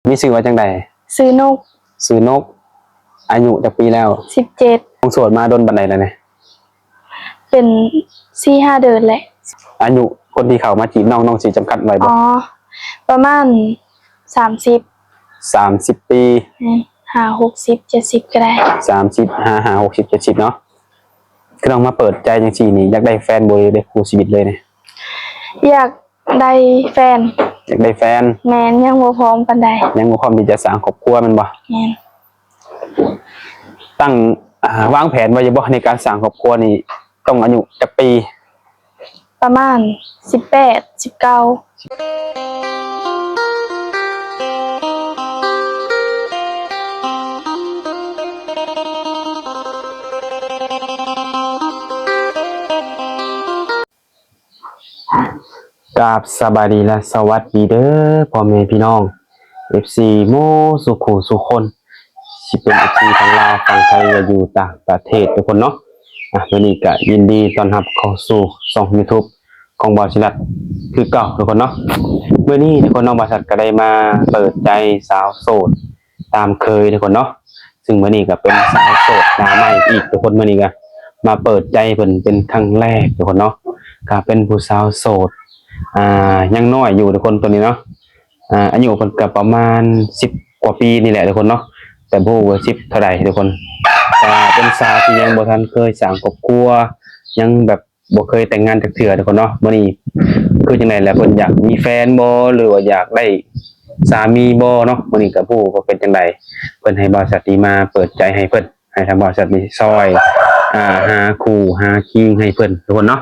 ມີຊື່ວ່າຈັ່ງໃດ? ຊື່ນົກ. ຊື່ນົກ. ອາຍຸຈັກປີແລ້ວ? ສິບເຈັດ. ຄອງໂສດມາດົນປານໃດແລ້ວນີ້? ເປັນສີ່ຫ້າເດືອນແຫຼະ. ອາຍຸຄົນທີ່ເຂົ້າມາຈີບນ້ອງ ນ້ອງຊິຈຳກັດໄວ້ບໍ່? ອໍ ປະມານສາມສິບ. ສາມສິບປີ. ແມ່ນ ຫ້າຫົກສິບ ເຈັດສິບກໍໄດ້. ສາມສິບ ຫ້າຫ້າ ຫົກສິບ ເຈັດສິບເນາະ. ຄືນ້ອງມາເປີດໃຈຈັ່ງຊີ້ນີ້ ຢາກໄດ້ແຟນບໍ່ ຫຼືໄດ້ຄູ່ຊີວິດເລີຍນີ້? ຢາກໄດ້ແຟນ. ຢາກໄດ້ແຟນ. ແມ່ນ ຍັງບໍ່ພ້ອມປານໃດ. ຍັງບໍ່ພ້ອມທີ່ຈະສ້າງຄອບຄົວແມ່ນບໍ່? ແມ່ນ. ຕັ້ງ ອ່າ ວາງແຜນໄວ້ຢູ່ບໍ່ ໃນການສ້າງຄອບຄົວນີ້ ຕ້ອງອາຍຸຈັກປີ? ປະມານສິບແປດ ສິບເກົ້າ. ກາບສະບາຍດີ ແລະ ສະຫວັດດີເດີ ພໍ່ແມ່ພີ່ນ້ອງ ເອັຟຊີ ໝົດສູ່ຄູ່ສູ່ຄົນ ຊິເປັນ ເອັຟຊີ ຝັ່ງລາວ ຝັ່ງໄທ ແລະ ຢູ່ຕ່າງປະເທດທຸກຄົນເນາະ. ອ່ະ ມື້ນີ້ກະຍິນດີຕ້ອນຮັບເຂົ້າສູ່ຊ່ອງ YouTube ຂອງບ່າວສະຫຼັດຄືເກົ່າທຸກຄົນເນາະ. ມື້ນີ້ທຸກຄົນເນາະ ບ່າວສະຫຼັດກະໄດ້ມາເປີດໃຈສາວໂສດ ຕາມເຄີຍທຸກຄົນເນາະ. ຊຶ່ງມື້ນີ້ກໍເປັນສາວໂສດໜ້າໃໝ່ອີກທຸກຄົນ ມື້ນີ້ກໍມາເປີດໃຈເພິ່ນເປັນຄັ້ງແລກທຸກຄົນເນາະ. ກໍເປັນຜູ້ສາວໂສດ ອ່າ ຍັງນ້ອຍຢູ່ທຸກຄົນ ຕົວນີ້ເນາະ. ອ່າ ອາຍຸເພິ່ນກໍປະມານສິບກວ່າປີນີ້ແຫຼະທຸກຄົນເນາະ ແຕ່ບໍ່ຮູ້ວ່າສິບເທົ່າໃດທຸກຄົນ. ກໍເປັນສາວທີ່ຍັງບໍ່ທັນເຄີຍສ້າງຄອບຄົວ ຍັງແບບ ບໍ່ເຄີຍແຕ່ງງານຈັກເທື່ອທຸກຄົນເນາະ. ມື້ນີ້ຄືຈັ່ງໃດລະ ເພິ່ນຢາກມີແຟນບໍ່ ຫຼືວ່າຢາກໄດ້ສາມີບໍ່ເນາະ? ມື້ນີ້ກໍບໍ່ຮູ້ວ່າເປັນຈັ່ງໃດ ເພິ່ນໃຫ້ບ່າວສະຫຼັດນີ້ມາເປີດໃຈໃຫ້ເພິ່ນ ໃຫ້ທາງບ່າວສະຫຼັດນີ້ຊ່ອຍ ອ່າ ຫາຄູ່ຫາຄີງໃຫ້ເພິ່ນທຸກຄົນເນາະ.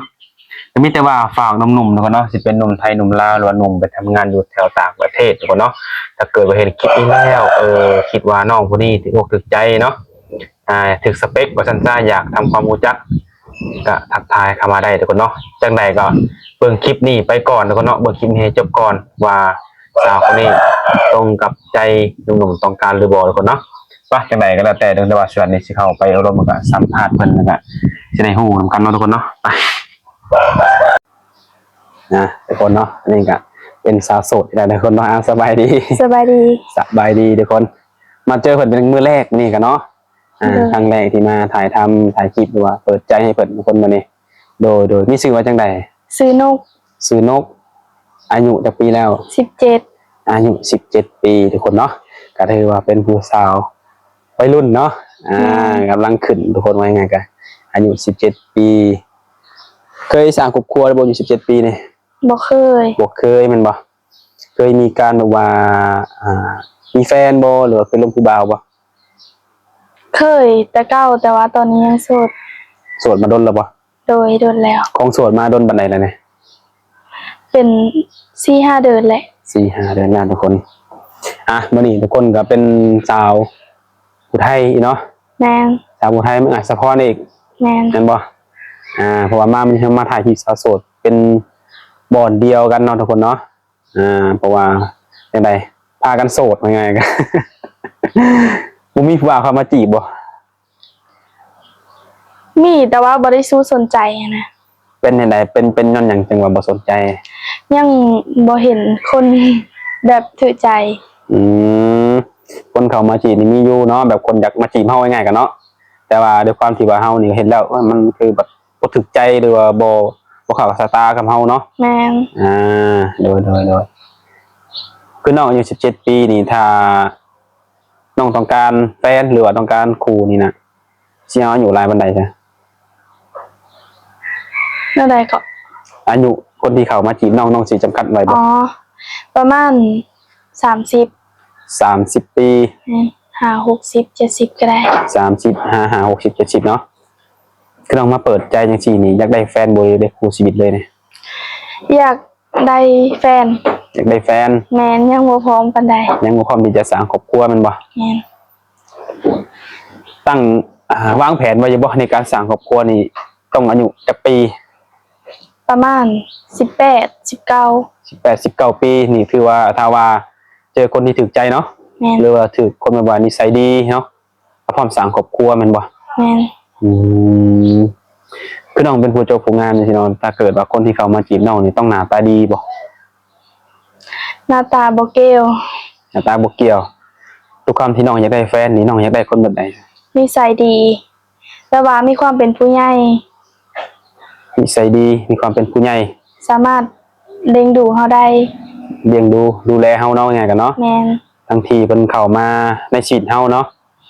ກໍມີແຕ່ວ່າຝາກໜຸ່ມໆທຸກຄົນເນາະ ຊິເປັນໜຸ່ມໄທໜຸ່ມລາວ ຫຼືວ່າໜຸ່ມໄປທຳງານຢູ່ແຖວຕ່າງປະເທດທຸກຄົນເນາະ. ຖ້າເກີດວ່າເຫັນຄລິບນີ້ແລ້ວ ເອີ ຄິດວ່ານ້ອງຜູ້ນີ້ຖືກອົກຖືກໃຈເນາະ ອ່າ ຖືກສະເປັກວ່າຊັ້ນຊະ ຢາກທຳຄວາມຮູ້ຈັກ ກະທັກທາຍເຂົ້າມາໄດ້ທຸກຄົນເນາະ. ຈັ່ງໃດກໍເບິ່ງຄລິບນີ້ໄປກ່ອນທຸກຄົນເນາະ ເບິ່ງຄລິບນີ້ໃຫ້ຈົບກ່ອນ ວ່າສາວຄົນນີ້ຕົງກັບໃຈໜຸ່ມໆຕ້ອງການຫຼືບໍ່ທຸກຄົນເນາະ. ປະ ຈັ່ງໃດກໍແລ້ວແຕ່ ເຖິງແຕ່ວ່າສະຫຼັດນີ້ຊິເຂົ້າໄປອົບລົມ ແລ້ວກະສຳພາດເພິ່ນ ແລ້ວກະຊິໄດ້ຮູ້ນຳກັນເນາະທຸກຄົນເນາະ. ໄປ ນະທຸກຄົນເນາະ ອັນນີ້ກະເປັນສາວໂສດອີກແລ້ວທຸກຄົນເນາະ. ອ້າວ ສະບາຍດີ. ສະບາຍດີ. ສະບາຍດີທຸກຄົນ ມາເຈີເພິ່ນເປັນມື້ແລກມື້ນີ້ກະເນາະ. ອ່າ ໂດຍ ຄັ້ງແລກທີ່ມາຖ່າຍທຳ ຖ່າຍຄລິບ ຫຼືວ່າເປີດໃຈໃຫ້ເພິ່ນທຸກຄົນມື້ນີ້. ໂດຍ ໂດຍ ມີຊື່ວ່າຈັ່ງໃດ? ຊື່ນົກ. ຊື່ນົກ. ອາຍຸຈັກປີແລ້ວ? ສິບເຈັດ. ອາຍຸສິບເຈັດປີທຸກຄົນເນາະ ກໍຖືວ່າເປັນຜູ້ສາວໄວລຸ້ນເນາະ. ອ່າ ແມ່ນ ກຳລັງຂຶ້ນທຸກຄົນ ວ່າງ່າຍໆ ກໍອາຍຸສິບເຈັດປີ. ເຄີຍສ້າງຄອບຄົວແລ້ວບໍ່ ອາຍຸສິບເຈັດປີນີ້? ບໍ່ເຄີຍ. ບໍ່ເຄີຍແມ່ນບໍ່? ເຄີຍມີການແບບວ່າ ອ່າ ມີແຟນບໍ່ ຫຼືວ່າເຄີຍລົມຜູ້ບ່າວບໍ່? ເຄີຍແຕ່ເກົ່າ ແຕ່ວ່າຕອນນີ້ຍັງໂສດ. ໂສດມາດົນແລ້ວບໍ່? ໂດຍ ດົນແລ້ວ. ຄອງໂສດມາດົນປານໃດແລ້ວນີ້? ເປັນສີ່ຫ້າເດືອນແຫຼະ. ສີ່ຫ້າເດືອນແລ້ວທຸກຄົນ. ອ່ະ ມື້ນີ້ທຸກຄົນກໍເປັນສາວຜູ້ໄທເນາະ. ແມ່ນ. ສາວຜູ້ໄທ ເມືອງອາດສະພອນອີກ. ແມ່ນ. ແມ່ນບໍ່? ອ່າ ເພາະວ່າມາມື້ນີ້ເຮົາມາຖ່າຍຄລິບສາວໂສດ ເປັນບ່ອນດຽວກັນເນາະທຸກຄົນເນາະ. ອ່າ ເພາະວ່າຈັ່ງໃດ ພາກັນໂສດ ວ່າງ່າຍໆ ກໍ ບໍ່ມີຜູ້ບ່າວເຂົ້າມາຈີບບໍ່? ມີ ແຕ່ວ່າບໍ່ໄດ້ສູ້ສົນໃຈຫັ້ນນະ. ເປັນຈັ່ງໃດ ເປັນ ເປັນຍ້ອນຫຍັງຈຶ່ງວ່າບໍ່ສົນໃຈ? ຍັງບໍ່ເຫັນຄົນແບບຖືກໃຈ. ອືມ ຄົນເຂົ້າມາຈີບນີ້ມີຢູ່ເນາະ ແບບຄົນຢາກມາຈີບເຮົາ ວ່າງ່າຍໆ ກັນເນາະ ແຕ່ວ່າດ້ວຍຄວາມທີ່ວ່າເຮົານີ້ເຫັນແລ້ວ ເອີ ມັນຄືແບບ ບໍ່ຖືກໃຈ ຫຼືວ່າບໍ່ ບໍ່ເຂົ້າກັບສາຍຕາກັບເຮົາເນາະ. ແມ່ນ. ອ່າ ໂດຍ ໂດຍ ໂດຍ. ຄືນ້ອງອາຍຸສິບເຈັດປີນີ້ ຖ້ານ້ອງຕ້ອງການແຟນ ຫຼືວ່າຕ້ອງການຄູ່ນີ້ນະ ຊິເອົາອາຍຸຫຼາຍປານໃດຊະ? ແນວໃດເກາະ? ອາຍຸຄົນທີ່ເຂົ້າມາຈີບນ້ອງ ນ້ອງຊິຈຳກັດໄວ້ບໍ່? ອໍ ປະມານ ສາມສິບ. ສາມສິບປີ. ແມ່ນ ຫ້າຫົກສິບ ເຈັດສິບກໍໄດ້. ສາມສິບ ຫ້າຫົກສິບ ເຈັດສິບເນາະ. ຄືນ້ອງມາເປີດໃຈຈັ່ງຊີ້ນີ້ ຢາກໄດ້ແຟນບໍ່ ຫຼືໄດ້ຄູ່ຊີວິດເລີຍນີ້? ຢາກໄດ້ແຟນ. ຢາກໄດ້ແຟນ. ແມ່ນ ຍັງບໍ່ພ້ອມປານໃດ. ຍັງບໍ່ພ້ອມທີ່ຈະສ້າງຄອບຄົວແມ່ນບໍ່? ແມ່ນ. ຕັ້ງ ອ່າ ວາງແຜນໄວ້ຢູ່ບໍ່ ໃນການສ້າງຄອບຄົວນີ້ ຕ້ອງອາຍຸຈັກປີ? ປະມານສິບແປດ ສິບເກົ້າ. ສິບແປດ ສິບເກົ້າປີນີ້ ຖືວ່າ ຖ້າວ່າເຈີຄົນທີ່ຖືກໃຈເນາະ. ແມ່ນ. ຫຼືວ່າຖືກຄົນແບບວ່ານິໄສດີເນາະ ກໍພ້ອມສ້າງຄອບຄົວແມ່ນບໍ່? ແມ່ນ. ອືມ ຄືນ້ອງເປັນຜູ້ຈົບຜູ້ງາມຈັ່ງຊີ້ເນາະ ຖ້າເກີດວ່າຄົນທີ່ເຂົ້າມາຈີບນ້ອງນີ້ ຕ້ອງໜ້າຕາດີບໍ່? ໜ້າຕາບໍ່ເກວ. ໜ້າຕາບໍ່ກ່ຽວ. ທຸກຄຳທີ່ນ້ອງຢາກໄດ້ແຟນນີ້ ນ້ອງຢາກໄດ້ຄົນແບບໃດ? ນິໄສດີ ແບບວ່າມີຄວາມເປັນຜູ້ໃຫຍ່. ນິໄສດີ ມີຄວາມເປັນຜູ້ໃຫຍ່ ສາມາດລ້ຽງດູເຮົາໄດ້. ລ້ຽງດູ ດູແລເຮົາເນາະ ວ່າງ່າຍກັນເນາະ. ແມ່ນ. ທັງທີ່ເພິ່ນເຂົ້າມາໃນຊີວິດເຮົາເນາະ.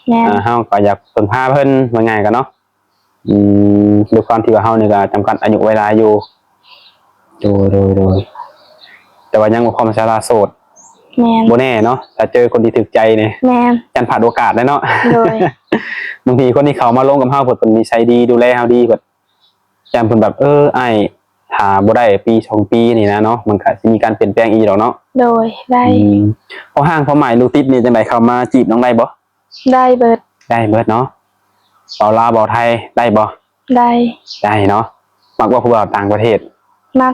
ແມ່ນ. ອ່າ ເຮົາກໍຢາກເພິ່ງພາເພິ່ນ ວ່າງ່າຍກັນເນາະ. ອືມ ດ້ວຍຄວາມທີ່ວ່າເຮົານີ້ກໍຈຳກັດອາຍຸໄວ້ຫຼາຍຢູ່. ໂດຍ ໂດຍ ໂດຍ. ແຕ່ວ່າຍັງບໍ່ພ້ອມຊາລາໂສດ. ແມ່ນ. ບໍ່ແນ່ເນາະ ຖ້າເຈີຄົນທີ່ຖືກໃຈນີ້. ແມ່ນ. ຢ້ານພາດໂອກາດເດ້ເນາະ. ໂດຍ. ບາງທີຄົນທີ່ເຂົ້າມາລົມກັບເຮົາ ເພິ່ນ ເພິ່ນນິໄສດີ ດູແລເຮົາດີ ເພິ່ນ ຢ້ານເພິ່ນແບບ ເອີ ອ້າຍຖ້າບໍ່ໄດ້ປີສອງປີນີ້ນະເນາະ ມັນກະຊິມີການປ່ຽນແປງອີກດອກເນາະ. ໂດຍ ໄດ້. ອືມ ພໍຮ່າງພໍໝາຍລູກຕິດນີ້ ຈັ່ງໃດເຂົ້າມາຈີບນ້ອງໄດ້ບໍ່? ໄດ້ເບິດ. ໄດ້ເບິດເນາະ. ເວົ້າລາວເວົ້າໄທໄດ້ບໍ່? ໄດ້. ໄດ້ເນາະ. ມັກເວົ້າຜູ້ບ່າວຕ່າງປະເທດ? ມັກ.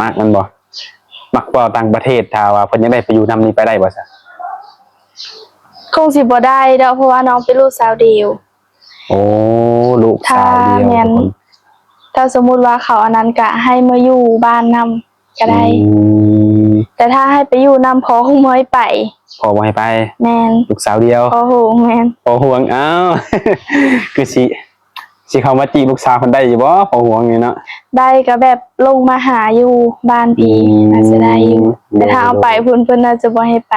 ມັກແມ່ນບໍ່? ມັກເວົ້າຕ່າງປະເທດ ຖ້າວ່າເພິ່ນຢາກໄດ້ໄປຢູ່ນຳນີ້ ໄປໄດ້ບໍ່ຊະ? ຄົງຊິບໍ່ໄດ້ດອກ ເພາະວ່ານ້ອງເປັນລູກສາວດຽວ. ໂອ້ ລູກສາວດຽວ. ຖ້າແມ່ນ ທຸກຄົນ ຖ້າສົມມຸດວ່າເຂົາອັນນັ້ນກະໃຫ້ມາຢູ່ບ້ານນຳກະໄດ້. ອືມ ແຕ່ຖ້າໃຫ້ໄປຢູ່ນຳ ພໍ່ຄົງບໍ່ໃຫ້ໄປ. ພໍ່ບໍ່ໃຫ້ໄປ. ແມ່ນ. ລູກສາວດຽວ. ພໍ່ຫວງ. ແມ່ນ. ພໍ່ຫວງ. ອ້າວ ຄືຊິ ຊິເຂົ້າມາຈີບລູກສາວເພິ່ນໄດ້ຢູ່ບໍ່? ພໍ່ຫວງນີ້ເນາະ. ໄດ້ ກະແບບລົງມາຫາຢູ່ບ້ານພີ້ ອືມ ອາດຈະໄດ້ຢູ່. ໂດຍ ແຕ່ຖ້າເອົາໄປ ໂດຍ ພຸ້ນ ເພິ່ນອາດຈະບໍ່ໃຫ້ໄປ.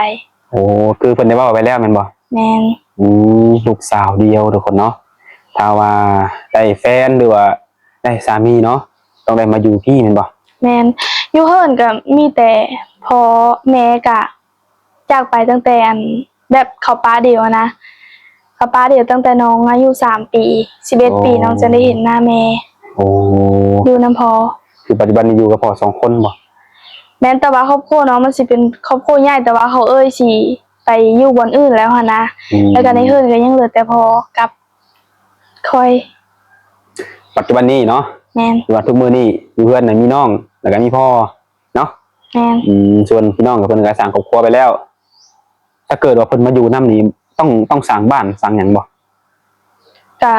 ໂອ້ ຄືເພິ່ນໄດ້ເວົ້າໄປແລ້ວແມ່ນບໍ່? ແມ່ນ. ອືມ ລູກສາວດຽວທຸກຄົນເນາະ. ຖ້າວ່າໄດ້ແຟນ ຫຼືວ່າໄດ້ສາມີເນາະ ຕ້ອງໄດ້ມາຢູ່ພີ້ແມ່ນບໍ່? ແມ່ນ. ຢູ່ເຮືອນກະມີແຕ່ພໍ່ແມ່ກະຈາກໄປຕັ້ງແຕ່ອັນ ແບບເຂົາປະດຽວຫັ້ນນະ ເຂົາປະດຽວຕັ້ງແຕ່ນ້ອງອາຍຸສາມປີ ສິບເອັດປີ ອໍ ນ້ອງຈຶ່ງໄດ້ເຫັນໜ້າແມ່. ໂອ້ ຢູ່ນຳພໍ່. ຄືປັດຈຸບັນນີ້ຢູ່ກັບພໍ່ສອງຄົນບໍ່? ແມ່ນ ແຕ່ວ່າຄອບຄົວນ້ອງມັນຊິເປັນຄອບຄົວໃຫຍ່ ແຕ່ວ່າເຂົາເອີ່ຍຊິໄປຢູ່ບ່ອນອື່ນແລ້ວຫັ້ນນະ. ອືມ ແລ້ວກະໃນເຮືອນກະຍັງເຫຼືອແຕ່ພໍ່ກັບຂ້ອຍ. ປັດຈຸບັນນີ້ເນາະ. ແມ່ນ. ຄືວ່າທຸກມື້ນີ້ຢູ່ເຮືອນນະມີນ້ອງ ແລ້ວກະມີພໍ່ເນາະ. ແມ່ນ. ອືມ ສ່ວນພີ່ນ້ອງກະເພິ່ນກະສ້າງຄອບຄົວໄປແລ້ວ. ຖ້າເກີດວ່າເພິ່ນມາຢູ່ນຳນີ້ ຕ້ອງ ຕ້ອງສ້າງບ້ານສ້າງຫຍັງບໍ່? ກະ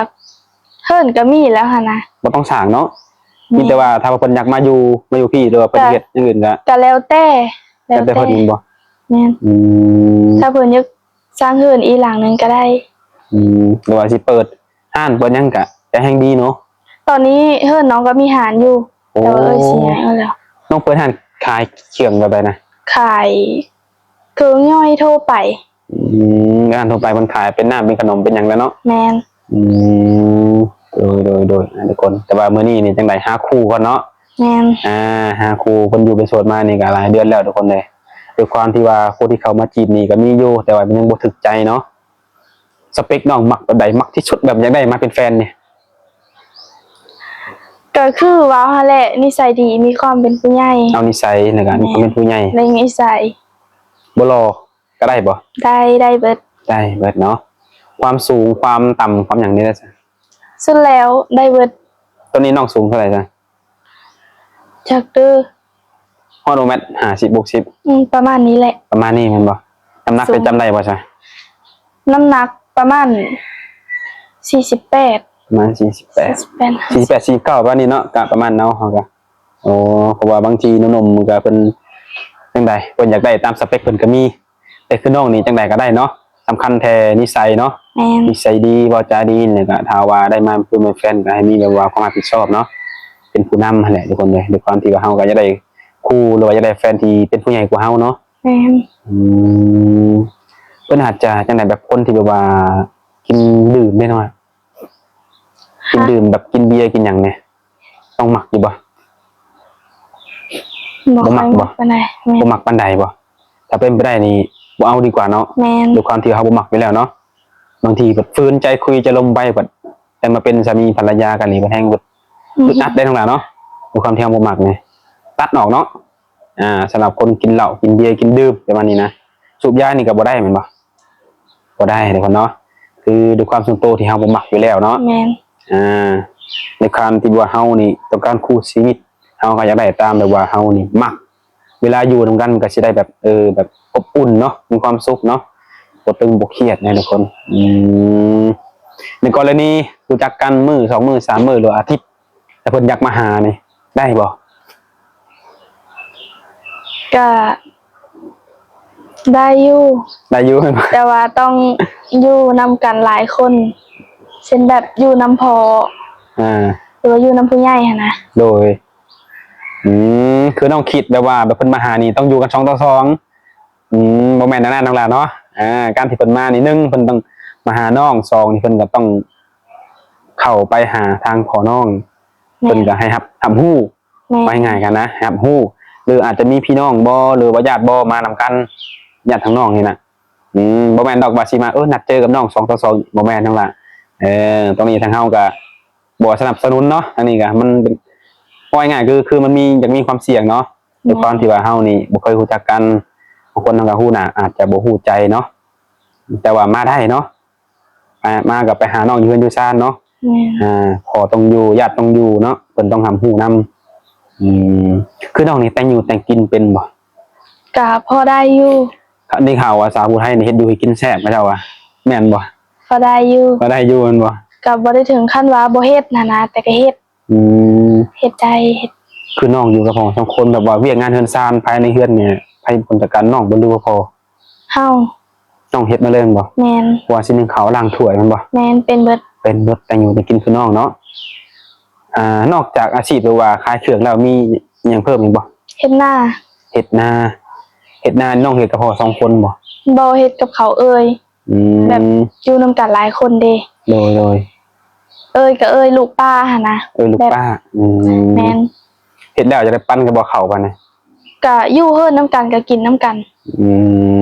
ເຮືອນກະມີແລ້ວຫັ້ນນະ. ບໍ່ຕ້ອງສ້າງເນາະ. ແມ່ນ. ມີແຕ່ວ່າຖ້າວ່າເພິ່ນຢາກມາຢູ່ ມາຢູ່ພີ້ ຫຼືວ່າເພິ່ນ ກະ ເຮັດຢ່າງອື່ນກະ ກະແລ້ວແຕ່ ແລ້ວແຕ່ ແລ້ວແຕ່ເພິ່ນແມ່ນບໍ່? ແມ່ນ. ອືມ ຖ້າເພິ່ນຢາກສ້າງເຮືອນອີກຫຼັງໜຶ່ງກະໄດ້. ອືມ ຫຼືວ່າຊິເປີດຮ້ານເປີດຫຍັງກະ ກະແຮ່ງດີເນາະ. ຕອນນີ້ເຮືອນນ້ອງກະມີຮ້ານຢູ່. ໂອ້ ແຕ່ວ່າເອື້ອຍຊິຍ້າຍເອົາແລ້ວ. ນ້ອງເປີດຮ້ານຂາຍເຄື່ອງແບບໃດນະ? ຂາຍເຄື່ອງຍ່ອຍທົ່ວໄປ. ອືມ ຮ້ານທົ່ວໄປເພິ່ນຂາຍເປັນນ້ຳເປັນຂະໜົມເປັນຫຍັງແຫຼະເນາະ. ແມ່ນ. ອືມ ໂດຍ ໂດຍ ໂດຍ ອ່າ ທຸກຄົນ ແຕ່ວ່າມື້ນີ້ນີ້ຈັ່ງໃດຫາຄູ່ກ່ອນເນາະ. ແມ່ນ. ອ່າ ຫາຄູ່ ເພິ່ນຢູ່ເປັນໂສດມານີ້ກະຫຼາຍເດືອນແລ້ວທຸກຄົນເອີຍ. ດ້ວຍຄວາມທີ່ວ່າຄົນທີ່ເຂົ້າມາຈີບນີ້ກະມີຢູ່ ແຕ່ວ່າມັນຍັງບໍ່ຖືກໃຈເນາະ. ສະເປັກນ້ອງມັກແບບໃດ? ມັກທີ່ສຸດ ແບບຢາກໄດ້ມາເປັນແຟນນີ້? ກະຄືເວົ້າຫັ້ນແຫຼະ ນິໄສດີ ມີຄວາມເປັນຜູ້ໃຫຍ່. ເອົານິໄສ ແລ້ວກະ ແມ່ນ ມີຄວາມເປັນຜູ້ໃຫຍ່. ແລະນິໄສ ບໍ່ຫຼໍ່ກະໄດ້ບໍ່? ໄດ້ ໄດ້ເບິດ. ໄດ້ເບິດເນາະ. ຄວາມສູງ ຄວາມຕ່ຳ ຄວາມຫຍັງນີ້ລະ? ສຸດແລ້ວໄດ້ເບິດ. ຕອນນີ້ນ້ອງສູງເທົ່າໃດຊະ? ຈັກເດີ ຮອດບໍ່ແມັດຫ້າສິບ ຫົກສິບ? ອືມ ປະມານນີ້ແຫຼະ. ປະມານນີ້ແມ່ນບໍ່? ນ້ຳໜັກ ສູງ ເປັນຈຳໄດ້ບໍ່ຊະ? ນ້ຳໜັກປະມານສີ່ສິບແປດ. ປະມານສີ່ສິບແປດ ສີ່ສິບແປດ ສີ່ສິບແປດ ສີ່ສິບເກົ້າ ປະມານນີ້ເນາະ ກະປະມານເຮົາ ເຮົາກະ ໂອ້ ເພາະວ່າບາງທີໜຸ່ມໆ ກະເພິ່ນຈັ່ງໃດ ເພິ່ນຢາກໄດ້ຕາມສະເປັກເພິ່ນກະມີ. ແຕ່ຄືນ້ອງນີ້ຈັ່ງໃດກະໄດ້ເນາະ ສຳຄັນແຕ່ນິໄສເນາະ. ແມ່ນ. ນິໄສດີ ເວົ້າຈາດີ ແລ້ວກະຖ້າວ່າໄດ້ມາເປັນແຟນກະໃຫ້ມີແບບວ່າຄວາມຮັບຜິດຊອບເນາະ ເປັນຜູ້ນຳຫັ້ນແຫຼະທຸກຄົນເອີຍ. ດ້ວຍຄວາມທີ່ວ່າເຮົາກະຢາກໄດ້ຄູ່ ຫຼືວ່າຢາກໄດ້ແຟນທີ່ເປັນຜູ້ໃຫຍ່ກວ່າເຮົາເນາະ. ແມ່ນ. ອືມ ເພິ່ນອາດຈະຈັ່ງໃດ ແບບຄົນທີ່ແບບວ່າກິນດື່ມເດ້ເນາະ. ກິນ ຮະ ດື່ມ ແບບກິນເບຍກິນຫຍັງນີ້ ນ້ອງມັກຢູ່ບໍ່? ບໍ່ ບໍ່ມັກ ຄ່ອຍມັກ ບໍ່ ປານໃດ. ແມ່ນ. ບໍ່ມັກປານໃດບໍ່? ຖ້າເປັນໄປໄດ້ນີ້ບໍ່ເອົາດີກວ່າເນາະ. ແມ່ນ. ດ້ວຍຄວາມທີ່ເຮົາບໍ່ມັກຢູ່ແລ້ວເນາະ ບາງທີແບບຝືນໃຈຄຸຍຈະລົມໄປ ແບບໄດ້ມາເປັນສາມີພັນລະຍາກັນນີ້ ມັນແຮ່ງແບບ ອືຮຶ ອຶດອັດເດ້ນ້ອງຫຼ້າເນາະ. ດ້ວຍຄວາມທີ່ເຮົາບໍ່ມັກນີ້ ຕັດອອກເນາະ. ອ່າ ສຳລັບຄົນກິນເຫຼົ້າ ກິນເບຍ ກິນດື່ມປະມານນີ້ນະ. ສູບຢານີ້ກະບໍ່ໄດ້ແມ່ນບໍ່? ບໍ່ໄດ້ເດ້ເພິ່ນເນາະ. ຄືດ້ວຍຄວາມສ່ວນໂຕທີ່ເຮົາບໍ່ມັກຢູ່ແລ້ວເນາະ. ແມ່ນ. ອ່າ ໃນຄານທີ່ວ່າເຮົານີ້ຕ້ອງການຄູ່ຊີວິດ ເຮົາກະຢາກໄດ້ຕາມແບບວ່າເຮົານີ້ມັກ. ເວລາຢູ່ນຳກັນມັນກະຊິໄດ້ແບບ ເອີ ແບບອົບອຸ່ນເນາະ ມີຄວາມສຸກເນາະ ບໍ່ຕຶງບໍ່ຄຽດນະທຸກຄົນ. ອືມ ໃນກໍລະນີຮູ້ຈັກກັນມື້ ສອງມື້ ສາມມື້ ຫຼືອາທິດ ແລ້ວເພິ່ນຢາກມາຫານີ້ ໄດ້ບໍ່? ກະ ໄດ້ຢູ່ ໄດ້ຢູ່ແມ່ນບໍ່? ແຕ່ວ່າຕ້ອງຢູ່ນຳກັນຫຼາຍຄົນ ເຊັ່ນແບບຢູ່ນຳພໍ່ ອ່າ ຫຼືວ່າຢູ່ນຳຜູ້ໃຫຍ່ຫັ້ນນະ. ໂດຍ ອືມ ຄືນ້ອງຄິດແບບວ່າ ແບບເພິ່ນມາຫານີ້ຕ້ອງຢູ່ກັນສອງຕໍ່ສອງ. ອືມ ບໍ່ແມ່ນແນວນັ້ນນ້ອງຫຼ້າເນາະ. ອ່າ ການທີ່ເພິ່ນມານີ້ ໜຶ່ງ ເພິ່ນຕ້ອງມາຫານ້ອງ, ສອງ ນີ້ເພິ່ນກໍຕ້ອງເຂົ້າໄປຫາທາງພໍ່ນ້ອງ ແມ່ນ ເພິ່ນກໍໃຫ້ຮັບ ຮັບຮູ້ ແມ່ນ ວ່າງ່າຍໆກັນນະ ຮັບຮູ້ ຫຼືອາດຈະມີພີ່ນ້ອງບໍ່ ຫຼືວ່າຍາດບໍ່ມານຳກັນ ຍາດທາງນ້ອງນີ້ນະ. ອືມ ບໍ່ແມ່ນດອກວ່າຊິມາ ເອີ ນັດເຈີກັບນ້ອງສອງຕໍ່ສອງ ບໍ່ແມ່ນທັງຫຼາຍ. ເອີ ຕົງນີ້ທາງເຮົາກໍບໍ່ສະໜັບສະໜູນເນາະ. ອັນນີ້ກໍມັນເປັນ ເວົ້າງ່າຍໆ ຄື ຄືມັນມີ ຢາກມີຄວາມສ່ຽງເນາະ ແມ່ນ ດ້ວຍຄວາມທີ່ວ່າເຮົານີ້ບໍ່ເຄີຍຮູ້ຈັກກັນ ບາງຄົນເຮົາກໍຮູ້ໜ້າ ອາດຈະບໍ່ຮູ້ໃຈເນາະ ແຕ່ວ່າມາໄດ້ເນາະ. ອ່າ ມາກໍໄປຫານ້ອງຢູ່ເຮືອນຢູ່ຊານເນາະ. ແມ່ນ ອ່າ ພໍ່ຕ້ອງຢູ່ ຍາດຕ້ອງຢູ່ເນາະ ເພິ່ນຕ້ອງຮັບຮູ້ນຳ. ອືມ ຄືນ້ອງນີ້ແຕ່ງຢູ່ແຕ່ງກິນເປັນບໍ່? ກະພໍໄດ້ຢູ່. ໄດ້ຂ່າວວ່າສາວຜູ້ໄທນີ້ເຮັດຢູ່ເຮັດກິນແຊບ ເຂົາເຈົ້າວ່າ ແມ່ນບໍ່? ພໍໄດ້ຢູ່. ພໍໄດ້ຢູ່ແມ່ນບໍ່? ກະບໍ່ໄດ້ເຖິງຂັ້ນວ່າບໍ່ເຮັດຫັ້ນນະ ແຕ່ກະເຮັດ. ອືມ ເຮັດໄດ້ ເຮັດ. ຄືນ້ອງຢູ່ກັບພໍ່ສອງຄົນ ແບບວ່າວຽກງານເຮືອນຊານພາຍໃນເຮືອນນີ້ ໃຜເປັນຄົນຈັດການ ນ້ອງບໍ່ ຫຼືວ່າພໍ່? ເຮົາ. ນ້ອງເຮັດໝົດເລີຍແມ່ນບໍ່? ແມ່ນ. ວ່າຊິໜຶ້ງເຂົ້າ ລ້າງຖ້ວຍແມ່ນບໍ່? ແມ່ນ ເປັນເບິດ. ເປັນເບິດ ແຕ່ງຢູ່ແຕ່ງກິນຄືນ້ອງເນາະ. ອ່າ ນອກຈາກອາຊີບ ຫຼືວ່າຂາຍເຄື່ອງແລ້ວ ມີຫຍັງເພີ່ມອີກບໍ່? ເຮັດນາ. ເຮັດນາ ເຮັດນານ້ອງເຮັດກັບພໍ່ສອງຄົນບໍ່? ບໍ່ ເຮັດກັບເຂົາເອີຍ. ອືມ ແບບຢູ່ນຳກັນຫຼາຍຄົນເດ້. ໂດຍໆ ເອີຍກໍເອີຍລູກປ້າຫັ້ນນະ. ເອີຍລູກປ້າ. ແບບ ອືມ ແມ່ນ. ເຮັດແລ້ວຈະໄດ້ປັນກັນບໍ່ເຂົ້າປານໃດ? ກະຢູ່ເຮືອນນຳກັນ ກະກິນນຳກັນ. ອື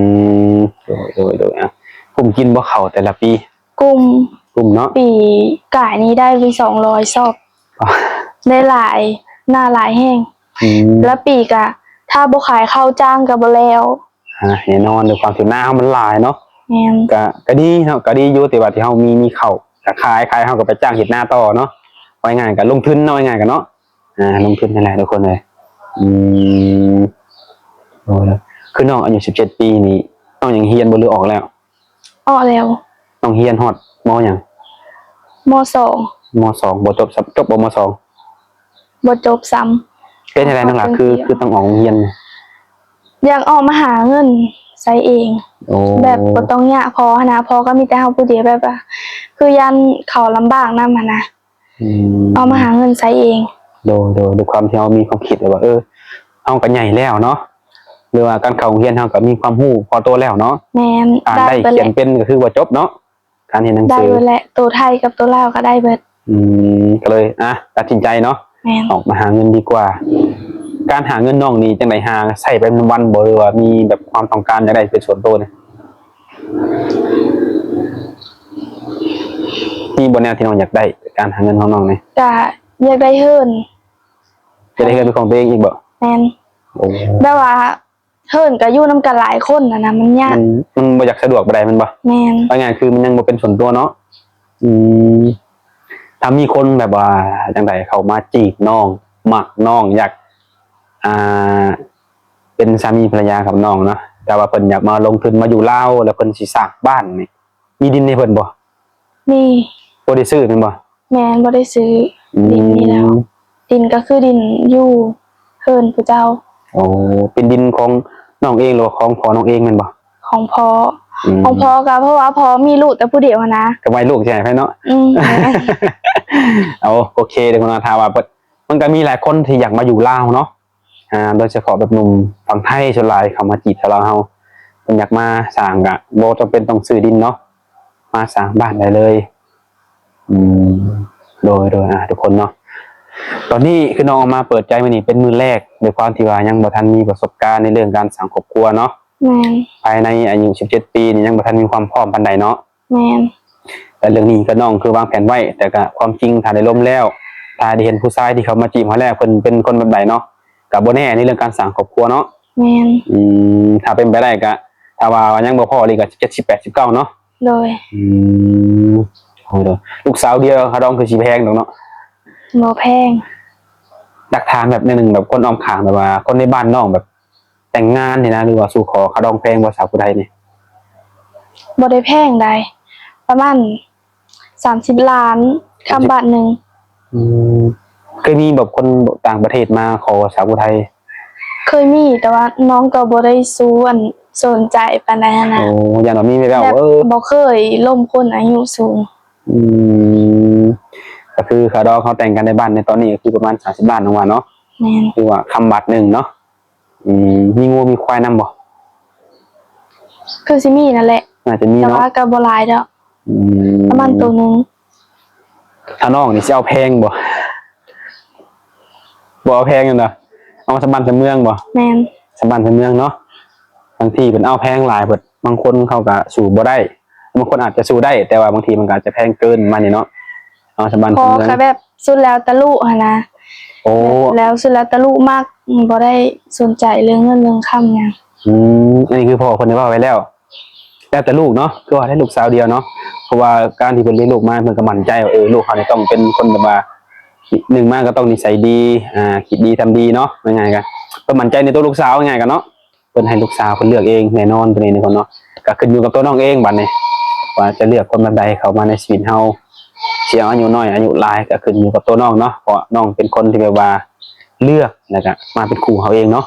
ມ ໂດຍໆ ໂດຍ ອ່ະ ກຸ້ມກິນບໍ່ເຂົ້າແຕ່ລະປີ? ກຸ້ມ. ກຸ້ມເນາະ. ປີກາຍນີ້ໄດ້ເປັນສອງຮ້ອຍຊອບ. ອໍ ໄດ້ຫຼາຍ ໜ້າຫຼາຍແຮງ. ອືມ ລະປີກະ ຖ້າບໍ່ຂາຍເຂົ້າຈ້າງກະບໍ່ແລ້ວ. ອ່າ ແນ່ນອນ ດ້ວຍຄວາມທີ່ນາເຮົາມັນຫຼາຍເນາະ. ແມ່ນ. ກະ ກະດີເນາະ ກະດີຢູ່ ແຕ່ວ່າທີ່ເຮົາມີ ມີເຂົ້າກະຂາຍ ຂາຍເຮົາກໍໄປຈ້າງເຮັດນາຕໍ່ເນາະ. ເວົ້າງ່າຍໆ ກະລົງທຶນເນາະ ເວົ້າງ່າຍໆ ກັນເນາະ. ອ່າ ລົງທຶນຫັ້ນແຫຼະທຸກຄົນເອີຍ. ອືມ ໂອ້ຍ ຄືນ້ອງອາຍຸສິບເຈັດປີນີ້ ນ້ອງຍັງຮຽນບໍ່ ຫຼືອອກແລ້ວ? ອອກແລ້ວ. ນ້ອງຮຽນຮອດ ມໍ ຫຍັງ? ມໍສອງ. ມໍສອງ ບໍ່ຈົບຊ້ຳ ຈົບບໍ່ ມໍສອງ? ບໍ່ຈົບຊ້ຳ. ເປັນຈັ່ງໃດນ້ອງຫຼ້າ ຄື ຄືຕ້ອງອອກໂຮງຮຽນ? ຢາກອອກມາຫາເງິນໃຊ້ເອງ. ໂອ້ ແບບບໍ່ຕ້ອງຍາກພໍຫັ້ນນະ ພໍກໍມີແຕ່ເຮົາຜູ້ດຽວ ແບບວ່າ ຄືຢ້ານເຂົາລຳບາກນຳຫັ້ນນະ. ອືມ ເອົາມາຫາເງິນໃຊ້ເອງ. ໂດຍໆ ດ້ວຍຄວາມທີ່ເຮົາມີຄວາມຄິດວ່າ ເອີ ເຮົາກໍໃຫຍ່ແລ້ວເນາະ ຫຼືວ່າການເຂົ້າໂຮງຮຽນເຮົາກໍມີຄວາມຮູ້ພໍໂຕແລ້ວເນາະ. ແມ່ນ. ອ່ານໄດ້ຂຽນເປັນກໍຄືວ່າຈົບເນາະ ການຮຽນໜັງສື. ໄດ້ເບິດແຫຼະ ໂຕໄທກັບໂຕລາວກໍໄດ້ເບິດ. ອືມ ກໍເລີຍ ອ່ະ ຕັດສິນໃຈເນາະ. ແມ່ນ. ອອກມາຫາເງິນດີກວ່າ. ການຫາເງິນນ້ອງນີ້ຈັ່ງໃດ ຫາໃຊ້ໄປວັນໆບໍ່ ຫຼືວ່າມີແບບຄວາມຕ້ອງການຢາກໄດ້ເປັນສ່ວນໂຕນີ້? ມີບໍ່ແນວທີ່ນ້ອງຢາກໄດ້ ການຫາເງິນຂອງນ້ອງນີ້? ກະຢາກໄດ້ເຮືອນ. ຢາກໄດ້ເຮືອນເປັນຂອງຕົວເອງອີກບໍ່? ແມ່ນ. ໂອ້ ແບບວ່າເຮືອນກະຢູ່ນຳກັນຫຼາຍຄົນຫັ້ນນະ ມັນຍາກ. ມັນ ມັນບໍ່ຢາກສະດວກປານໃດແມ່ນບໍ່? ແມ່ນ. ເວົ້າງ່າຍໆ ຄືມັນຍັງບໍ່ເປັນສ່ວນຕົວເນາະ. ອືມ ຖ້າມີຄົນແບບວ່າຈັ່ງໃດ ເຂົ້າມາຈີບນ້ອງ ມັກນ້ອງ ຢາກ ອ່າ ເປັນສາມີພັນລະຍາກັບນ້ອງເນາະ ແຕ່ວ່າເພິ່ນຢາກມາລົງທຶນມາຢູ່ລາວ ແລ້ວເພິ່ນຊິສ້າງບ້ານນີ້ ມີດິນໃຫ້ເພິ່ນບໍ່? ມີ. ບໍ່ໄດ້ຊື້ແມ່ນບໍ່? ແມ່ນ ບໍ່ໄດ້ຊື້. ອືມ ດິນນີ້ແລ້ວ ດິນກໍຄືດິນຢູ່ເຮືອນຜູ້ເຈົ້າ. ໂອ້ ເປັນດິນຂອງນ້ອງເອງ ຫຼືວ່າຂອງພໍ່ນ້ອງເອງແມ່ນບໍ່? ຂອງພໍ່. ອືມ ຂອງພໍ່ກໍເພາະວ່າພໍ່ມີລູກແຕ່ຜູ້ດຽວຫັ້ນນະ ກໍໄວ້ລູກຊິໃຫ້ໃຜເນາະ. ອືມ ແມ່ນ. ເອົາ ໂອເຄ ເດີ ເນາະ ຖ້າວ່າເພິ່ນ ມັນກໍມີຫຼາຍຄົນທີ່ຢາກມາຢູ່ລາວເນາະ. ອ່າ ໂດຍສະເພາະແບບໜຸ່ມຝັ່ງໄທສ່ວນຫຼາຍເຂົ້າມາຈີບສາວລາວເຮົາ ເພິ່ນຢາກມາສ້າງກະບໍ່ຈຳເປັນຕ້ອງຊື້ດິນເນາະ ມາສ້າງບ້ານໄດ້ເລີຍ. ອືມ ໂດຍ ໂດຍ ອ່າ ທຸກຄົນເນາະ ຕອນນີ້ຄືນ້ອງອອກມາເປີດໃຈມື້ນີ້ເປັນມື້ແລກ ດ້ວຍຄວາມທີ່ວ່າຍັງບໍ່ທັນມີປະສົບການໃນເລື່ອງການສ້າງຄອບຄົວເນາະ. ແມ່ນ. ພາຍໃນອາຍຸສິບເຈັດປີນີ້ຍັງບໍ່ທັນມີຄວາມພ້ອມປານໃດເນາະ. ແມ່ນ. ແຕ່ເລື່ອງນີ້ກໍນ້ອງຄືວາງແຜນໄວ້ ແຕ່ກໍຄວາມຈິງຖ້າໄດ້ລົມແລ້ວ ຖ້າໄດ້ເຫັນຜູ້ຊາຍທີ່ເຂົ້າມາຈີບເຮົາແລ້ວ ເພິ່ນເປັນຄົນແບບໃດເນາະ ກໍບໍ່ແນ່ໃນເລື່ອງການສ້າງຄອບຄົວເນາະ. ແມ່ນ. ອືມ ຖ້າເປັນໄປໄດ້ກໍ ຖ້າວ່າຍັງບໍ່ພໍອີ່ຫຼີກໍສິບເຈັດ ສິບແປດ ສິບເກົ້າເນາະ. ໂດຍ. ອືມ ໂດຍ ລູກສາວດຽວຄ່າດອງຄືຊິແພງດອກເນາະ. ບໍ່ແພງ. ຢາກຖາມແບບໜຶ່ງ ແບບຄົນອ້ອມຂ້າງ ແບບວ່າຄົນໃນບ້ານນ້ອງແບບ ແຕ່ງງານນີ້ນະ ຫຼືວ່າສູ່ຂໍຄ່າດອງແພງບໍ່ ສາວຜູ້ໄທນີ້? ບໍ່ໄດ້ແພງໃດ ປະມານສາມສິບລ້ານ ຄຳບາດໜຶ່ງ. ອືມ ເຄີຍມີແບບຄົນຕ່າງປະເທດມາຂໍສາວຜູ້ໄທ? ເຄີຍມີ ແຕ່ວ່ານ້ອງກໍບໍ່ໄດ້ຊູ້ອັນ ສົນໃຈປານໃດຫັ້ນນະ. ໂອ້ ຢ້ານວ່າມີແບບ ແບບ ເອີ ບໍ່ເຄີຍລົມຄົນອາຍຸສູງ. ອືມ ກໍຄືຄ່າດອງເຮົາແຕ່ງກັນໃນບ້ານໃນຕອນນີ້ ກໍຄືປະມານສາມສິບລ້ານ ນ້ອງວ່າເນາະ. ແມ່ນ. ຄືວ່າຄຳບາດໜຶ່ງເນາະ. ອືມ ມີງົວມີຄວາຍນຳບໍ່? ຄືຊິມີນັ້ນແຫຼະ ໜ້າຈະມີເນາະ ແຕ່ວ່າກໍບໍ່ຫຼາຍດອກ. ອືມ ປະມານໂຕໜຶ່ງ. ຖ້ານ້ອງນີ້ຊິເອົາແພງບໍ່? ບໍ່ເອົາແພງແມ່ນບໍ່? ເອົາສຳບ້ານສຳເມືອງບໍ່? ແມ່ນ. ສຳບ້ານສຳເມືອງເນາະ. ບາງທີເພິ່ນເອົາແພງຫຼາຍເພິ່ນ ບາງຄົນເຂົາກໍສູ້ບໍ່ໄດ້ ບາງຄົນອາດຈະສູ້ໄດ້ ແຕ່ວ່າບາງທີມັນກໍອາດຈະແພງເກີນປະມານນີ້ເນາະ. ເອົາສຳບ້ານສຳເມືອງ ພໍກໍແບບສຸດແລ້ວແຕ່ລູກຫັ້ນນະ. ໂອ້ ແລ້ວສຸດແລ້ວແຕ່ລູກມັກ ບໍ່ໄດ້ສົນໃຈເລື່ອງເງິນເລື່ອງຄຳຫຍັງ. ອືມ ອັນນີ້ຄືພໍ່ເພິ່ນໄດ້ເວົ້າໄວ້ແລ້ວ ແລ້ວແຕ່ລູກເນາະ ຄືວ່າໄດ້ລູກສາວດຽວເນາະ. ເພາະວ່າການທີ່ເພິ່ນລ້ຽງລູກມາ ເພິ່ນກໍໝັ້ນໃຈວ່າ ເອີ ລູກເຮົານີ້ຕ້ອງເປັນຄົນແບບວ່າ ໜຶ່ງມາກໍຕ້ອງນິໄສດີ ອ່າ ຄິດດີທຳດີເນາະ. ງ່າຍໆ ກໍເພິ່ນໝັ້ນໃຈໃນຕົວລູກສາວ ງ່າຍໆ ກັນເນາະ. ເພິ່ນໃຫ້ລູກສາວເພິ່ນເລືອກເອງແນ່ນອນ ຕົວນີ້ທຸກຄົນເນາະ. ກໍຂຶ້ນຢູ່ກັບຕົວນ້ອງເອງບັດນີ້ ວ່າຈະເລືອກຄົນແບບໃດເຂົ້າມາໃນຊີວິດເຮົາ ຊິເອົາອາຍຸນ້ອຍອາຍຸຫຼາຍ ກໍຂຶ້ນຢູ່ກັບຕົວນ້ອງເນາະ. ເພາະວ່ານ້ອງເປັນຄົນທີ່ແບບວ່າເລືອກ ແລ້ວກໍມາເປັນຄູ່ເຮົາເອງເນາະ.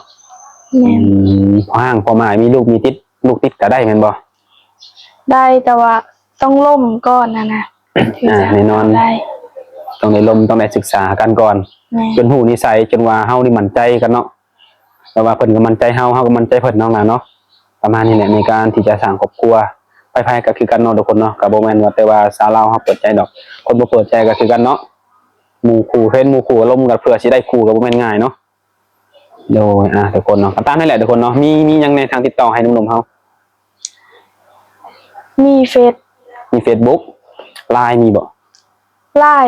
ແມ່ນ. ອືມ ພໍ່ຮ້າງພໍ່ໝ້າຍ ມີລູກມີຕິດ ລູກຕິດກໍໄດ້ແມ່ນບໍ່? ໄດ້ ແຕ່ວ່າຕ້ອງລົມກ່ອນຫັ້ນນະ ເຖິງຈະ ອ່າ ແນ່ນອນ ເອົາໄດ້ ຕ້ອງໄດ້ລົມ ຕ້ອງໄດ້ສຶກສາກັນກ່ອນ ແມ່ນ ຈົນຮູ້ນິໄສ ຈົນວ່າເຮົານີ້ໝັ້ນໃຈກັນເນາະ. ແຕ່ວ່າເພິ່ນກໍໝັ້ນໃຈເຮົາ ເຮົາກໍໝັ້ນໃຈເພິ່ນ ນ້ອງຫຼ້າເນາະ. ປະມານນີ້ແຫຼະ ໃນການທີ່ຈະສ້າງຄອບຄົວ ໃຜໆກໍຄືກັນເນາະທຸກຄົນເນາະ. ກໍບໍ່ແມ່ນວ່າແຕ່ວ່າຊາວລາວເຮົາເປີດໃຈດອກ ຄົນບໍ່ເປີດໃຈກໍຄືກັນເນາະ. ໝູ່ຄູ່ເຫັນໝູ່ຄູ່ລົມກັນເພື່ອຊິໄດ້ຄູ່ກໍບໍ່ແມ່ນງ່າຍເນາະ. ໂດຍ ອ່າ ທຸກຄົນເນາະ ກໍຕາມນັ້ນແຫຼະທຸກຄົນເນາະ. ມີ ມີຫຍັງແດ່ທາງຕິດຕໍ່ໃຫ້ໜຸ່ມໆເຮົາ? ມີເຟສ ມີເຟສບຸກ ລາຍມີບໍ່? ລາຍ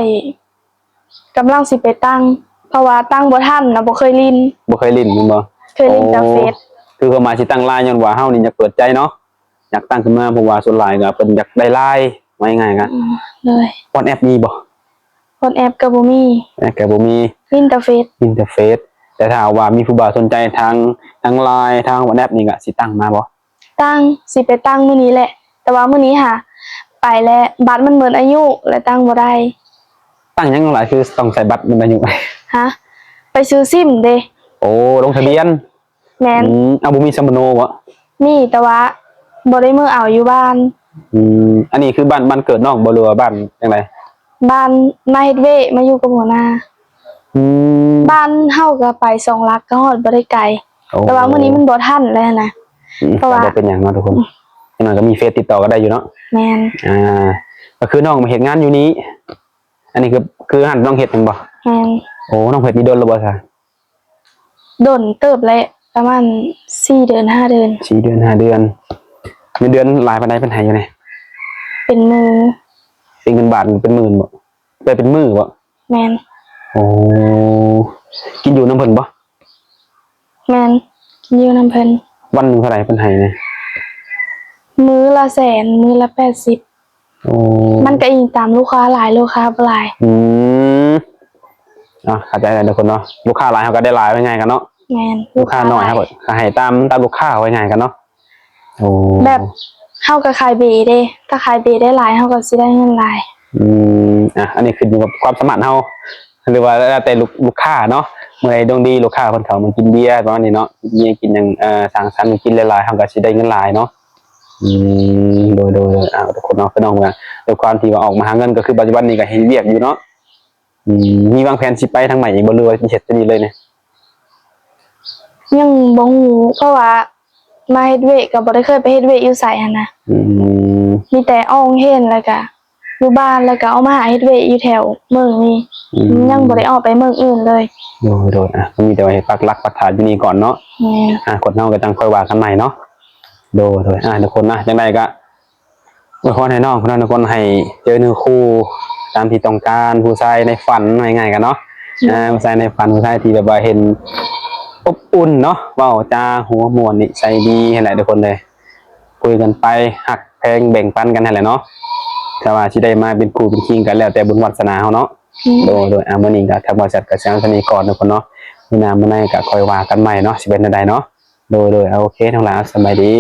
ກຳລັງຊິໄປຕັ້ງ ເພາະວ່າຕັ້ງບໍ່ທັນນະ ບໍ່ເຄີຍຫຼິ້ນ. ບໍ່ເຄີຍຫຼິ້ນແມ່ນບໍ່? ເຄີຍຫຼິ້ນແຕ່ເຟສ. ໂອ້ ຄືຄວາມໝາຍຊິຕັ້ງລາຍ ຍ້ອນວ່າເຮົານີ້ຢາກເປີດໃຈເນາະ ຢາກຕັ້ງຂຶ້ນມາ ເພາະວ່າສ່ວນຫຼາຍກໍເພິ່ນຢາກໄດ້ລາຍ ວ່າງ່າຍໆ ກໍ ອືມ ໂດຍ. WhatsApp ມີບໍ່? WhatsApp ກໍບໍ່ມີ WhatsApp ກໍບໍ່ມີ ຫຼິ້ນແຕ່ເຟສ. ຫຼິ້ນແຕ່ເຟສ. ແຕ່ຖ້າວ່າມີຜູ້ບ່າວສົນໃຈທາງ ທາງລາຍ ທາງ WhatsApp ນີ້ກໍຊິຕັ້ງມາບໍ່? ຕັ້ງ ຊິໄປຕັ້ງມື້ນີ້ແຫຼະ ແຕ່ວ່າມື້ນີ້ຫາໄປແລ້ວ ບັດມັນໝົດອາຍຸ ແລ້ວຕັ້ງບໍ່ໄດ້. ຕັ້ງຫຍັງຫຼາຍ ຄືຕ້ອງໃຊ້ບັດໝົດອາຍຸ? ຮະ? ໄປຊື້ຊິມເດ້. ໂອ້ ລົງທະບຽນ. ແມ່ນ. ອືມ ເອົາ ບໍ່ມີສຳມະໂນບໍ? ມີ ແຕ່ວ່າບໍ່ໄດ້ເມືອເອົາຢູ່ບ້ານ. ອືມ ອັນນີ້ຄືບ້ານ ບ້ານເກີດນ້ອງບໍ່ ຫຼືວ່າບ້ານຈັ່ງໃດ? ບ້ານ ມາເຮັດວຽກ ມາຢູ່ກັບຫົວໜ້າ. ອືມ ບ້ານເຮົາກໍໄປສອງຫຼັກກໍຮອດ ບໍ່ໄດ້ໄກ. ໂອ້ ແຕ່ວ່າມື້ນີ້ມັນບໍ່ທັນແລ້ວນະ. ອືມ ເພາະວ່າ ກໍບໍ່ເປັນຫຍັງເນາະທຸກຄົນ. ອືມ ຢ່າງໜ້ອຍກໍມີເຟສຕິດຕໍ່ກັນໄດ້ຢູ່ເນາະ. ແມ່ນ. ອ່າ ກໍຄືນ້ອງມາເຮັດງານຢູ່ນີ້ ອັນນີ້ຄື ຄືຫັ້ນນ້ອງເຮັດແມ່ນບໍ່? ແມ່ນ. ໂອ້ ນ້ອງເຮັດນີ້ດົນແລ້ວບໍ່ຊະ? ດົນເຕີບແຫຼະ ປະມານສີ່ເດືອນຫ້າເດືອນ. ສີ່ເດືອນຫ້າເດືອນ. ເງິນເດືອນຫຼາຍປານໃດເພິ່ນໃຫ້ຢູ່ນີ້? ເປັນໝື່ນ. ເປັນເງິນບາດເປັນໝື່ນບໍ່? ໄດ້ເປັນມື້ບໍ່? ແມ່ນ. ໂອ້ ກິນຢູ່ນຳເພິ່ນບໍ່? ແມ່ນ ກິນຢູ່ນຳເພິ່ນ. ວັນໜຶ່ງເທົ່າໃດເພິ່ນໃຫ້ນີ້? ມື້ລະແສນ ມື້ລະແປດສິບ. ໂອ້ ມັນກໍອີງຕາມລູກຄ້າຫຼາຍ ລູກຄ້າບໍ່ຫຼາຍ. ອືມ ເອົາ ເຂົ້າໃຈແລ້ວທຸກຄົນເນາະ. ລູກຄ້າຫຼາຍເຮົາກໍໄດ້ຫຼາຍ ວ່າງ່າຍກັນເນາະ. ແມ່ນ. ລູກຄ້າໜ້ອຍເຮົາກໍໃຫ້ຕາມ ຕາມລູກຄ້າ ວ່າງ່າຍກັນເນາະ. ໂອ້ ແບບເຮົາກໍຂາຍເບເດ້ ຖ້າຂາຍເບໄດ້ຫຼາຍ ເຮົາກໍຊິໄດ້ເງິນຫຼາຍ. ອືມ ອ່ະ ອັນນີ້ຂຶ້ນຢູ່ກັບຄວາມສາມາດເຮົາ ຫຼືວ່າແລ້ວແຕ່ລູກ ລູກຄ້າເນາະ. ມື້ໃດດວງດີ ລູກຄ້າເພິ່ນເຂົ້າມາກິນເບຍປະມານນີ້ເນາະ ກິນເບຍ ກິນຫຍັງ ເອີ ສັງສັນ ກິນຫຼາຍໆ ເຮົາກໍຊິໄດ້ເງິນຫຼາຍເນາະ. ອືມ ໂດຍ ໂດຍ ໂດຍ ອ່າ ທຸກຄົນເນາະ ພີ່ນ້ອງ ເວລາ ດ້ວຍຄວາມທີ່ວ່າອອກມາຫາເງິນ ກໍຄືປັດຈຸບັນນີ້ກໍເຮັດວຽກຢູ່ເນາະ. ອືມ ມີວາງແຜນຊິໄປທາງໃໝ່ອີກບໍ່ ຫຼືວ່າຊິເຮັດແຕ່ນີ້ເລີຍນີ້? ຍັງບໍ່ຮູ້ ເພາະວ່າມາເຮັດວຽກກໍບໍ່ໄດ້ເຄີຍໄປເຮັດວຽກຢູ່ໃສຫັ້ນນະ. ອືມ ມີແຕ່ອອກໂຮງຮຽນ ແລ້ວກະຢູ່ບ້ານ ແລ້ວກະອອກມາຫາເຮັດວຽກຢູ່ແຖວເມືອງນີ້. ອືມ ຍັງບໍ່ໄດ້ອອກໄປເມືອງອື່ນເລີຍ. ໂດຍ ໂດຍ ອ່ະ ກໍມີແຕ່ວ່າໃຫ້ປັກຫຼັກປັກຖານຢູ່ນີ້ກ່ອນເນາະ. ແມ່ນ. ອະນາຄົດເຮົາກໍຈັ່ງຄ່ອຍວ່າກັນໃໝ່ເນາະ. ໂດຍ ໂດຍ ອ່າ ທຸກຄົນນະ ຈັ່ງໃດກໍອວຍພອນໃຫ້ນ້ອງເພິ່ນນະ ທຸກຄົນ ໃຫ້ເຈີເນື້ອຄູ່ຕາມທີ່ຕ້ອງການ ຜູ້ຊາຍໃນຝັນ ວ່າງ່າຍໆກັນເນາະ. ອືມ ອ່າ ຜູ້ຊາຍໃນຝັນ ຜູ້ຊາຍທີ່ແບບວ່າເຫັນອົບອຸ່ນເນາະ ເວົ້າຈາຫົວມ່ວນ ນິໄສດີຫັ້ນແຫຼະທຸກຄົນເອີຍ. ຄຸຍກັນໄປ ຮັກແພງແບ່ງປັນກັນຫັ້ນແຫຼະເນາະ. ແຕ່ວ່າຊິໄດ້ມາເປັນຄູ່ເປັນຄີງກັນ ແລ້ວແຕ່ບຸນວາດສະໜາເຮົາເນາະ. ອືມ ໂດຍ ໂດຍ ອ່າ ມື້ນີ້ກໍທາງບໍລິສັດກໍຊິເອົາສ່ຳນີ້ກ່ອນທຸກຄົນເນາະ. ມື້ໜ້າມື້ໃນກໍຄ່ອຍວ່າກັນໃໝ່ເນາະ ຊິເປັນແນວໃດເນາະ. ໂດຍ ໂດຍ ໂອເຄ ນ້ອງຫຼ້າ ສະບາຍດີ.